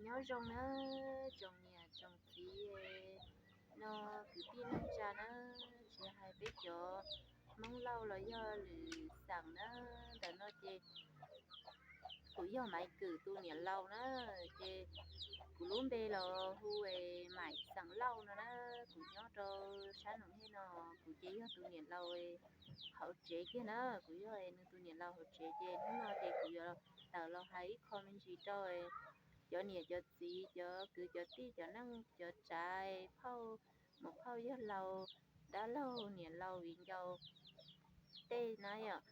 Nyob zoo na, tsoom niam tsoom txiv no, kwv tij neej tsa na, tsis hais peb cov Hmoob Lauj los yog lwm xeem na, ntawm no ces kuv yog Maiv Kwm tus niam laus na, ces kuv lub npe los hu Maiv xeem Lauj no na, kuv nyob rau sab Noom Hej no, kuv ces yog tus niam laus hauv tsev kiag na, kuv yog nws tus niam laus hauv tsev ces hnub no ces kuv yuav tawm los hais ib qho me ntsis rau cov niam cov txiv, cov kwv cov tij, cov neej cov tsav, phauj, muam phauj yawg laus, dab laug niam laus viv ncaus tej na yom.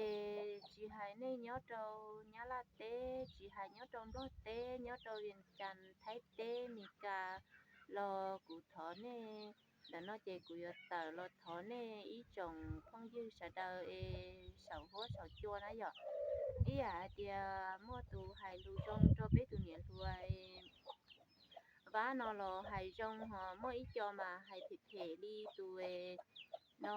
Es tsis hais nej nyob rau Nyab Laj teb, tsis hais nyob rau Nplog teb, nyob rau Vias Cas, Thaib teb, Mes Kas los kuv thov nej, ntawm no ces kuv yuav tawm los thov nej ib tsoom phooj ywg sawv daws es saum huab saum cua na yom. Ib yam hais tias muaj tus hais lus zoo rau peb tus niam hluas Vab no los hais zoo, ho muaj ib co mas hais phem phem li tus no.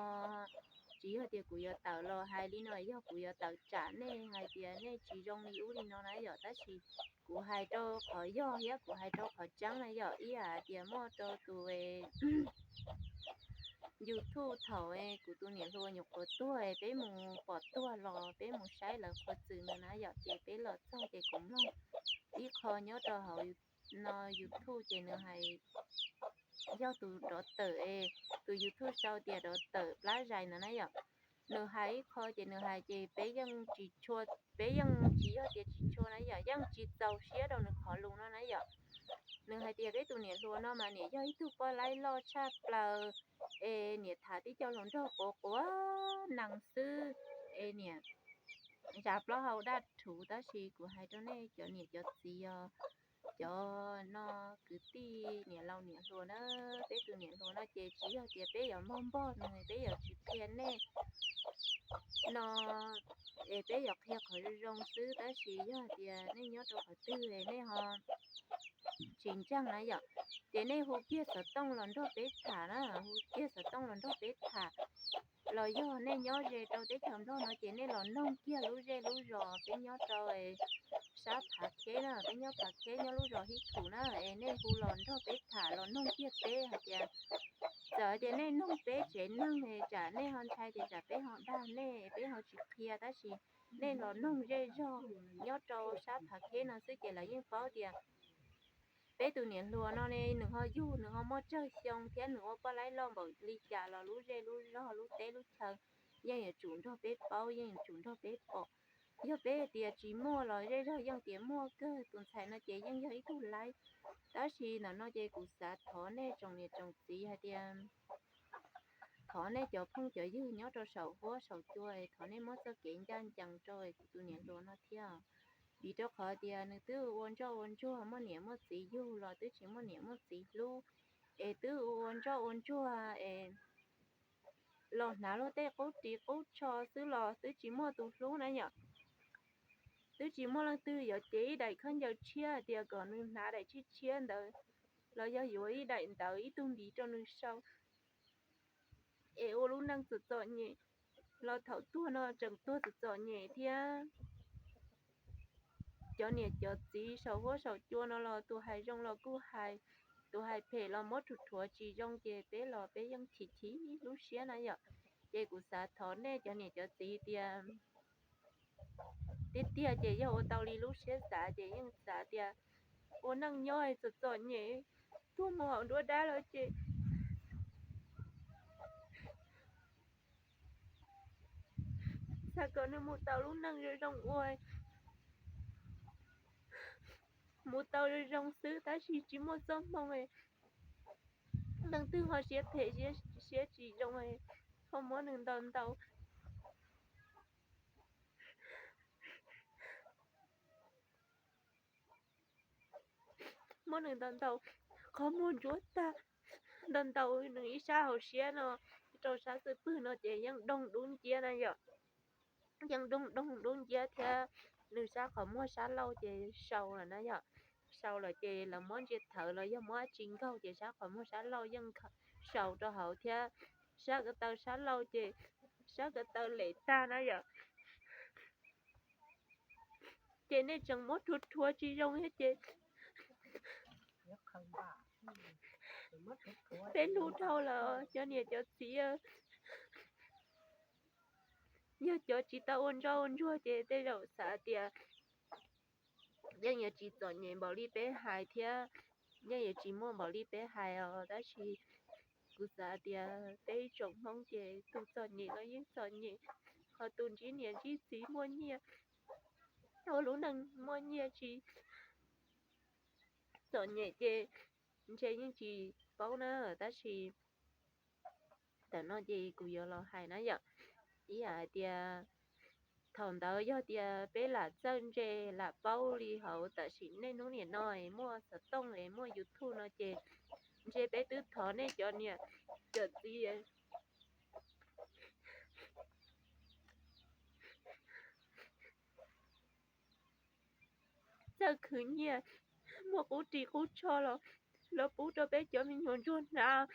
Tsis yog tias kuv yuav tawm los hais li no, yog kuv yuav tawm tsam nej hais tias nej tsis zoo li ub li no na yom, tab sis kuv hais rau qhov yog thiab kuv hais rau qhov tseeb na yom. Ib yam hais tias muaj rau tus YouTube thaum kuv tus niam hluas nyuam qhuav tuag, peb mus pom tuag los peb mus saib lawv qhov txwm nws na yom, ces peb los txog ces kuv mloog ib qho nyob rau hauv no YouTube ces nws hais, yog tus dov tawm es tus YouTube sau tias dov tawm plab zais no na yom. Nws hais ib qho ces nws hais ces peb yeej tsis tshua, peb yeej tsis yog tias tsis tshua na yom, yeej tsis txaus siab rau nws qhov lus no na yom. Nws hais tias peb tus niam hluas no mas niam yog ib tug poj laib loj tshaj plaws, es niam tham tib co hluas nraug quav quav nees xwb, es niam zas plaub hau daj rhuv, tab sis kuv hais rau nej cov niam cov txiv os, cov no kwv tij niam laus niam hluas na, peb tus niam hluas no ces tsis yog tias peb yuav npog npog nws, peb yuav tsis qhia nej no, es peb yuav qhia qhov zoo zoo xwb, tab sis yog tias nej nyob rau qhov twg nej ho tsis ntseeg na yom, ces nej hu kiag xov tooj los nrog peb tham na, hu kiag xov tooj los nrog peb tham, los yog nej nyob ze rau teb chaws Nplog no ces nej los noog kiag lub zej lub zos, peb nyob rau sab Phav Kheb na, peb nyob Phav Kheb nyob lub zos Hib Thum na, es nej hu los nrog peb tham los noog kiag peb hais tias, txawm tias nej noog peb tsev neeg tsam nej ho ntshai tias tsam peb ho dag nej, peb ho tsis qhia, tab sis nej los noog zej zog nyob rau sab Phav Kheb no xwb ces lawv yeej paub tias peb tus niam hluas no ne nws ho yug, nws ho muaj tsawg xyoo thiab nws ua poj laib loj npaum li cas los lub zej lub zog lub teb lub chaw yeej yuav tsum nrog peb paub, yeej yuav tsum nrog peb pom. Yog peb tias tsis muaj los zej zog yeej tias muaj kawg. Tus ntxhais no ces yeej yog ib tug laib, tab sis ntawm no ces kuv xav thov nej tsoom niam tsoom txiv hais tias thov nej cov phooj cov ywg nyob rau saum huab saum cua, thov nej muab txoj kev ncaj ncees rau kuv tus niam hluas no thiab. Vim rau qhov tias nws twb ua ntsoj ua ntsuag muaj niam muaj txiv yug los twb tsis muaj niam muaj txiv hlub, es twb ua ntsoj ua ntsuag es los hnav luag tej qub ris qub tsho xwb los twb tsis muaj tus hlub na yom. Twb tsis muaj leej twg yuav cev ib daim khaub ncaws tshiab tias kom nws hnav daim tshiab tshiab ntawd, los yog yuav ib daim ntawv ib tug ntiv rau nws sau, es ua lub neej txom txom nyem, los thaum tuag no tseem tuag txom txom nyem thiab. Cov niam cov txiv saum huab saum cua no los tus hais zoo los kuj hais, tus hais phem los muab rhuav rhuav tsis zoo ces peb los peb yeej chim chim lub siab na yom. Ces kuv xav thov nej cov niam cov txiv tias, tiag tiag ces yog ua tau li lub siab xav ces yeej xav tias ua neej nyob txom txom nyem, tuag mus hauv nruab dab lawm ces xav kom nws mus tau lub neej zoo zoo ua, mus tau zoo zoo xwb tab sis tsis muaj txoj hmoo, leej twg ho siab phem siab tsis zoo, ho muab nws ntaus ntaus, muab nws ntaus ntaus qhov muag ntsuab tag, ntaus ntaus nws ib sab hauv siab no rau sab xub pwg no ces yeej doog dub nciab na yom. Yeej doog doog dub nciab thiab nws sab qhov muag sab laug ces sau lawm na yom. Sau lawm ces lawv muab ntsia thawv los yog muab dab tsi nkaug ces sab qhov muag sab laug yeej sau rau hauv thiab sab ko taw sab laug ces sab ko taw lem tag na yom. Ces nej tseem muab rhuav rhuav tsis zoo thiab ces Peb hlub dhau lawm cov niam cov txiv, yog cov tsis tau ua ntsoj ua ntsuag ces tej zaum xav tias yeej yuav tsis txom nyem npaum li peb hais thiab, yeej yuav tsis muaj npaum li peb hais os. Tab sis kuv xav tias peb ib tsoom Hmoob ces tus txom nyem los yeej txom nyem, ho tus ntsib niam ntsib txiv muaj nyiaj, ua lub neej muaj nyiaj tsis txom nyem ces ntshe yeej tsis paub na. Tab sis ntawm no ces kuv yuav los hais na yom, ib yam hais tias thaum ntawd yog tias peb lam txawj ntse lam paub li hauv tam sim nej hnub niam no es muaj xov tooj es muaj YouTube no ces ntshe peb twb thov nej cov niam cov txiv txawj khwv nyiaj, muaj qub ris qub tsho los, los pub rau peb cov me nyuam ntsuag hnav.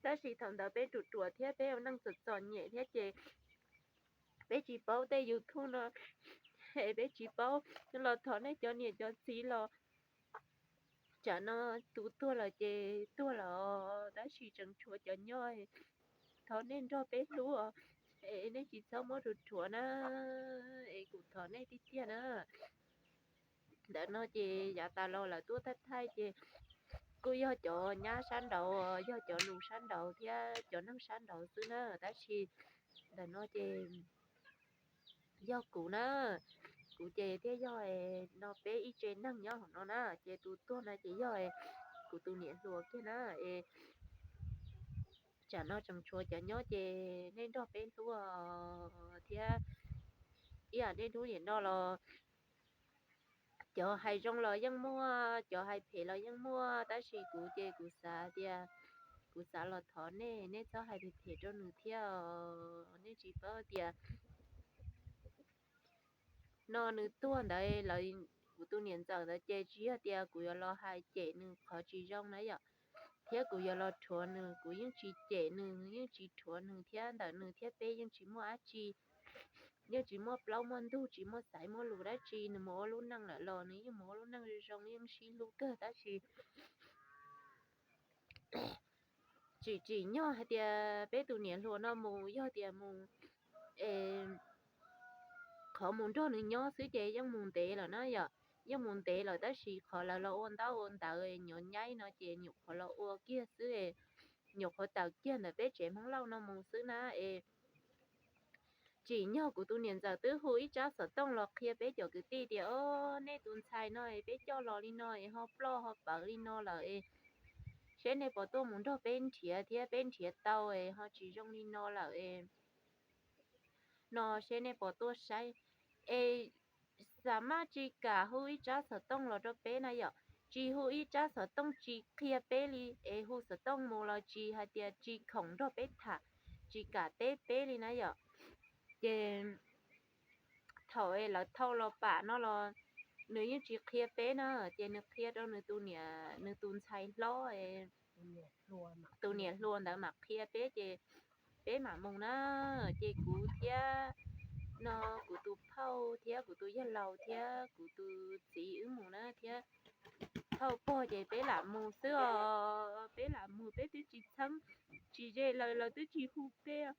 Tab sis thaum ntawd peb ruam ruam thiab peb ua neej txom txom nyem thiab ces peb tsis paub tej YouTube no, es peb tsis paub los thov nej cov niam cov txiv los. Tsam no tus tuag lawm ces tuag lawm, tab sis tseem tshuav cov nyob, thov nej nrog peb hlub, es nej tsis txhob muab ruam ruam na, es kuv thov nej tiag tiag na. Ntawm no ces yav tas los lawv tuaj thaij thaij ces kuj yog cov nyab sab nraud, yog cov nus sab nraud thiab cov neeg sab nraud xwb na, tab sis ntawm no ces yog kuv na, kuv ces thiaj yog no peb ib tse neeg nyob hauv no na, ces tus tuag no ces yog kuv tus niam hluas kiag na, es tsam no tseem tshuav cov nyob ces nej nrog peb hlub thiab, ib yam nej hnub niam no los cov hais zoo los yeej muaj, cov hais phem los yeej muaj, tab sis kuv ces kuv xav tias kuv xav los thov nej, nej txhob hais phem phem rau nws thiab, nej tsis paub tias no nws tuag ntawd lawm, kuv tus niam ntxawm ntawd ces tsis yog tias kuv yuav los hais cem nws qhov tsis zoo na yom, thiab kuv yuav los rhuav nws, kuv yeej tsis cem nws, yeej tsis rhuav nws thiab, ntawm nws thiab peb yeej tsis muaj dab tsi, yeej tsis muaj plaub muaj ntug, tsis muaj xaiv muaj lus dab tsi, nws mus ua lub neej lawm los nws yeej mus ua lub neej zoo zoo, yeej sib hlub kawg, tab sis tsim tsim nyog hais tias peb tus niam hluas no mus yog tias mus es qhov mus nrog nws nyob xwb ces yeej mus ntev lawm na yom, yeej mus ntev lawm, tab sis qhov lawv los ua ntaub ua ntawv nyuam nyaib no ces nyuam qhuav los ua kiag xwb, nyuam qhuav tawm kiag ntawm peb tsev Hmoob Lauj no mus xwb na es tsim nyog kuv tus niam ntxawm twb hu ib tsab xov tooj los qhia peb cov kwv tij tias, o, nej tus ntxhais no es peb coj los li no es ho ploj ho pawv li no lawm es seb nej puas tuaj mus nrog peb nrhiav thiab, peb nrhiav tau es ho tsis zoo li no lawm es no seb nej puas tuaj saib. Es xa maj tsis kam hu ib tsab xov tooj los rau peb na yom, tsis hu ib tsab xov tooj tsis qhia peb li, es hu xov tooj mus los tsis hais tias tsis khoom nrog peb tham, tsis kam teb peb li na yom. Ces thaum es lawv thauj los pam no los nws yeej tsis qhia peb na, ces nws qhia rau nws tus niam, nws tus ntxhais hlob, tus niam hluas ntawd mam qhia peb ces peb mam mus na. Ces kuv thiab no kuv tus phauj thiab kuv tus yawg laus thiab kuv tus txiv wb mus na thiab. Thaum pog ces peb lam mus xwb os, peb lam mus, peb twb tsis txheeb tsis ze lawv, lawv twb tsis hu peb.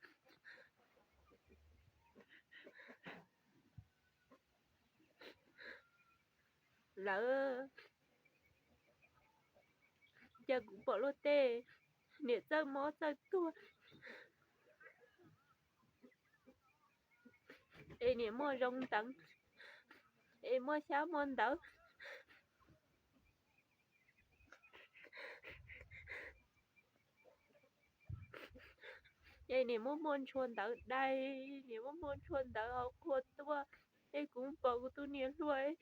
Lawv cia kuv pom luag tej niam txawj mob txawj tuag es niam muaj zoo nteev es muaj xyab muaj ntawv es niam muaj muaj ntshua ntawv dai, niam muaj muaj ntshua ntawv hauv qhua tuaj es kuv pom kuv tus niam hluas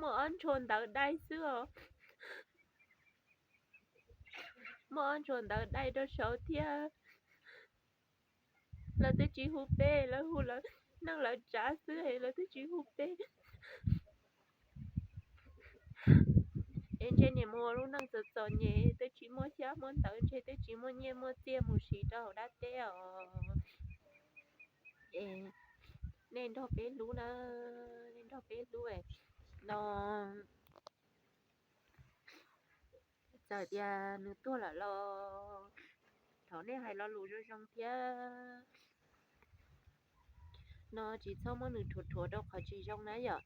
muaj ob ntshua ntawv dai xwb os. Muaj ob ntshua ntawv dai rau saud thiab. Lawv twb tsis hu peb, lawv hu lawv neej lawv tsav xwb es lawv twb tsis hu peb. Ntshe niaj muaj lub neej txom txom nyem, twb tsis muaj xyab muaj ntawv, ntshe twb tsis muaj nyiaj muaj txiaj mus siv rau hauv dab teb os. Es nej nrog peb hlub na, nej nrog peb hlub no. Txawm tias nws tuag lawm los thov nej hais lo lus zoo zoo thiab no, tsis txhob muab nws rhuav rhuav rau qhov tsis zoo na yom.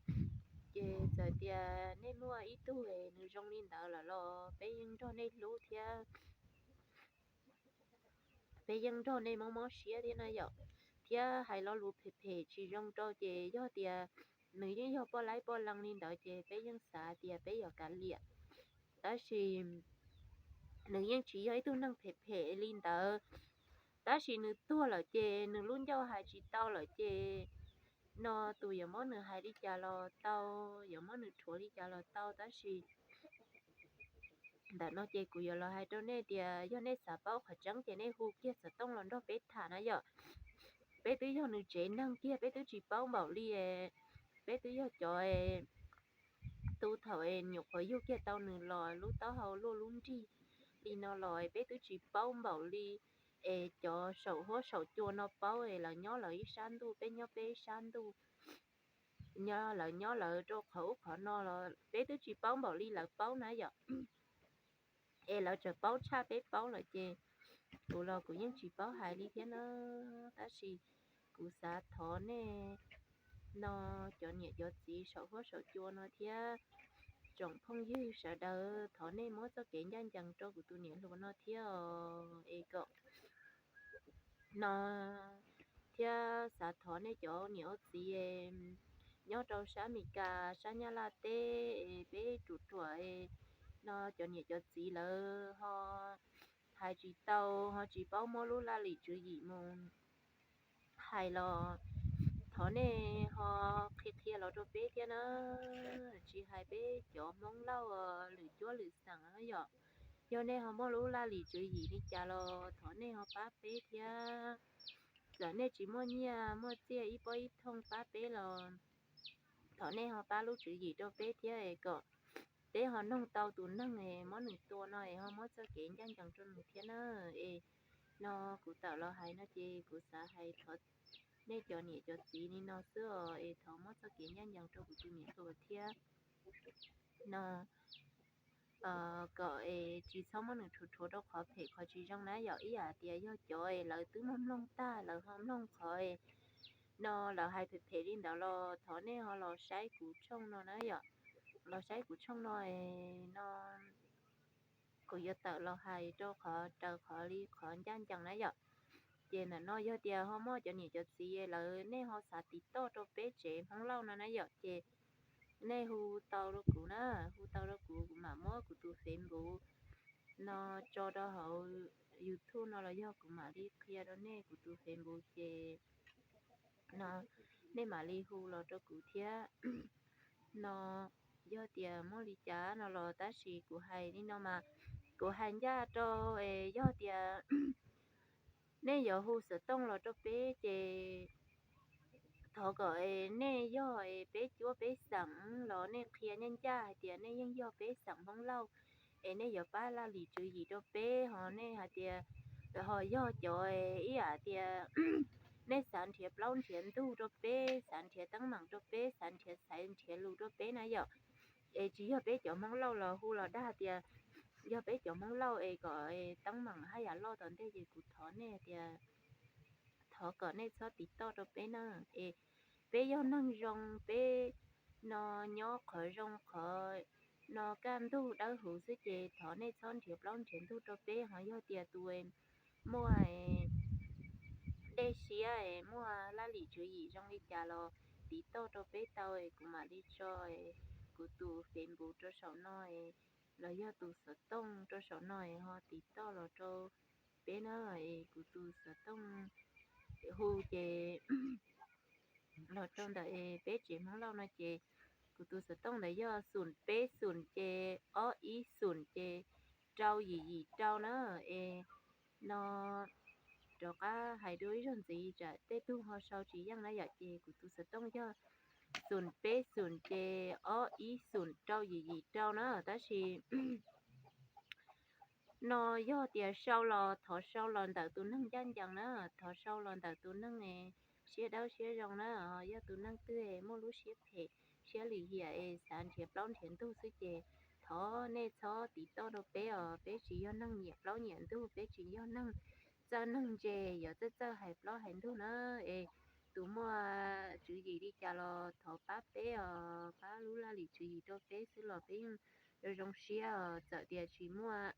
Ces txawm tias nej muaj ib tug nws zoo li ntawd lawm los peb yeej nrog nej hlub thiab, peb yeej nrog nej mob mob siab thiab na yom. Thiab hais lo lus phem phem tsis zoo rau ces yog tias nws yeej yog poj laib poj leeg li ntawd ces peb yeej xav tias peb yuav kav liam. Tab sis nws yeej tsis yog ib tug neeg phem phem li ntawd, tab sis nws tuag lawm ces nws lub ncauj hais tsis tau lawm ces no tus yuav muab nws hais li cas los tau, yuav muab nws rhuav li cas los tau, tab sis ntawm no ces kuv yuav los hais rau nej tias yog nej xav paub qhov tseeb ces nej hu kiag xov tooj los nrog peb tham na yom. Peb twb yog nws tsev neeg kiag, peb twb tsis paub npaum li, peb twb yog cov tu thaum es nyuam qhuav yug kiag tau nws los lub taub hau luaj lub nrig li no los peb twb tsis paub npaum li es cov saum huab saum cua no paub es lawv nyob lawv ib sab ntuj, peb nyob peb ib sab ntuj, nyob lawv nyob lawv rau qhov ub qhov no los peb twb tsis paub npaum li lawv paub na yom. Es lawv tseem paub tshaj peb paub lawm ces kuv los kuv yeej tsis paub hais li thiab na. Tab sis kuv xav thov nej no, cov niam cov txiv saum huab saum cua no thiab tsoom phooj ywg sawv daws, thov nej muab txoj kev ncaj ncees rau kuv tus niam hluas no thiab es kom no thiab xav thov nej cov niam ua txiv nyob rau sab Amelikas sab Nyab Laj teb es peb ruam ruam no cov niam cov txiv lawv ho hais tsis tau, ho tsis paub muab lub laj lim tswv yim mus hais los thov nej ho qhia qhia los rau peb thiab na. Tsis hais peb cov Hmoob Lauj lwm cuab lwm xeem yom, yog nej ho muaj lub laj lim tswv yim li cas los thov nej ho pab peb thiab. Txawm nej tsis muaj nyiaj muaj txiaj ib pob ib thooj pab peb los thov nej ho pab lub tswv yim rau peb thiab es kom peb ho noog tau tus neeg es muab nws tua no es ho muab txoj kev ncaj ncees rau nws thiab na. Es no kuv tawm los hais no ces kuv xav hais thov nej cov niam cov txiv li no xwb os, es thov muab txoj kev ncaj ncees rau kuv tus niam hluas thiab no, kom es tsis txhob muab nws rhuav rhuav rau qhov phem qhov tsis zoo na yom. Ib yam tias yog cov es lawv twb mloog mloog tag lawv ho mloog qhov no lawv hais phem phem li ntawd los thov nej ho los saib kuv tshooj no na yom. Los saib kuv tshooj no no kuv yuav tawm los hais rau qhov raws qhov li qhov ncaj ncees na yom. Ces ntawm no yog tias ho muaj cov niam cov txiv lawv nej ho xav tiv toj rau peb tsev Hmoob Lauj no na yom, ces nej hu tau rau kuv na, hu tau rau kuv, kuv mam muab kuv tus Facebook no tso rau hauv YouTube no los yog kuv mam li qhia rau nej kuv tus Facebook ces no nej mam li hu los rau kuv thiab. No yog tias muaj li cas no los tab sis kuv hais li no mas kuv hais ncaj rau es yog tias nej yuav hu xov tooj los rau peb ces thov kom es nej yog es peb cuab peb xeem los nej qhia ncaj ncaj hais tias nej yeej yog peb xeem Hmoob Lauj es nej yuav pab laj lim tswv yim rau peb, ho nej hais tias ho yog cov ib yam tias nej xav nrhiav plaub nrhiav ntug rau peb, xav nrhiav teeb meem rau peb, xav nrhiav xaiv nrhiav lus rau peb na yom. Es tsis yog peb cov Hmoob Lauj los hu los dag tias yog peb cov Hmoob Lauj es kom teeb meem haj yam loj tom ntej ces kuv thov nej tias thov kom nej txhob tiv toj rau peb na. Es peb yog neeg zoo, peb no nyob qhov zoo qhov no kaj ntug dawb huv xwb ces thov nej txhob nrhiav plaub nrhiav ntug rau peb. Ho yog tias tus muaj dej siab es muaj laj lim tswv yim zoo li cas los tiv toj rau peb tau es kuv mam li tso kuv tus Facebook rau saum no los yog tus xov tooj rau saum no es ho tiv toj los rau peb na. Es kuv tus xov tooj hu ces los rau ntawm es peb tsev Hmoob Lauj no ces kuv tus xov tooj ntawd yog xum peb xum ces ob ib xum ces rau yim yim rau na. Es no rov qab hais dua ib zaug ntxiv tsam tej tug ho sau tsis yeej na yom, ces kuv tus xov tooj yog xoom peb xoom ces ob ib xoom rau yim yim rau na, tab sis no yog tias sau los thov sau los ntawm tus neeg ncaj ncees na, thov sau los ntawm tus neeg siab dawb siab zoo na, yog tus neeg twg muaj lub siab phem, siab lim hiam es xav nrhiav plaub nrhiav ntug xwb ces thov nej txhob tiv toj rau peb os, peb tsis yog neeg nyiam plaub nyiam ntug, peb tsis yog neeg txawj neeg ntse, yuav txawj txawj hais plaub hais ntug na, es tus muaj tswv yim li cas los thov pab peb os, pab lub laj lim tswv yim rau peb xwb los peb yeej zoo zoo siab os, txawm tias tsis muaj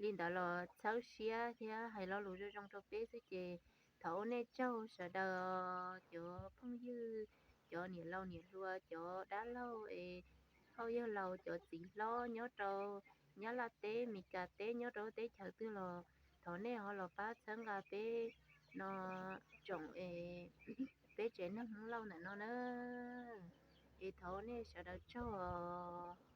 li ntawd los txhawb siab thiab hais lo lus zoo zoo rau peb xwb ces thov ua nej tsaug sawv daws, cov phooj ywg, cov niam laus niam hluas, cov dab laug es hauj yawg laus, cov txiv hlob nyob rau Nyab Laj teb, Mes Kas teb, nyob rau teb chaws twg los thov nej ho los pab txhawb nqa peb no tsoom es peb tsev neeg Hmoob Lauj ntawm no na, es thov nej sawv daws tsaug os.